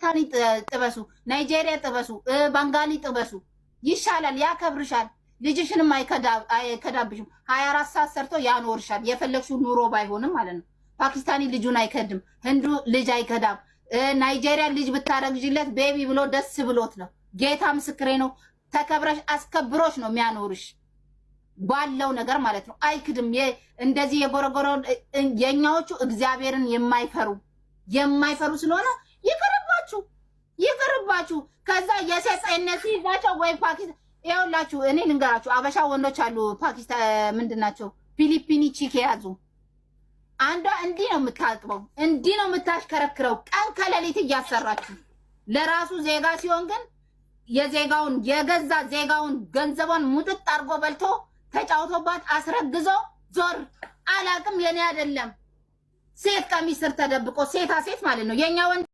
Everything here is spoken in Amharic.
ፓኪስታኒ ጥበሱ፣ ናይጄሪያ ጥበሱ፣ ባንጋሊ ጥበሱ፣ ይሻላል። ያከብርሻል። ልጅሽንም አይከዳብሽም። 24 ሰዓት ሰርቶ ያኖርሻል። የፈለግሽው ኑሮ ባይሆንም ማለት ነው። ፓኪስታኒ ልጁን አይከድም። ህንዱ ልጅ አይከዳም። ናይጄሪያ ልጅ ብታረግዥለት baby ብሎ ደስ ብሎት ነው። ጌታ ምስክሬ ነው። ተከብረሽ አስከብሮሽ ነው የሚያኖርሽ ባለው ነገር ማለት ነው። አይክድም። እንደዚህ የጎረጎረ የኛዎቹ እግዚአብሔርን የማይፈሩ የማይፈሩ ስለሆነ ይቅርባችሁ፣ ይቅርባችሁ። ከዛ የሴጣይነት ሲይዛቸው ወይ ፓኪስታን፣ ይኸውላችሁ፣ እኔ ልንገራችሁ፣ አበሻ ወንዶች አሉ፣ ፓኪስታን ምንድን ናቸው፣ ፊሊፒኒ chick የያዙ። አንዷ እንዲህ ነው የምታጥበው፣ እንዲህ ነው የምታሽከረክረው፣ ቀን ከሌሊት እያሰራችሁ። ለራሱ ዜጋ ሲሆን ግን የዜጋውን የገዛ ዜጋውን ገንዘቧን ሙጥጥ አድርጎ በልቶ ተጫውቶባት አስረግዞ ዞር አላቅም የኔ አይደለም። ሴት ቀሚስ ስር ተደብቆ ሴታ ሴት ማለት ነው የኛ ወንድ።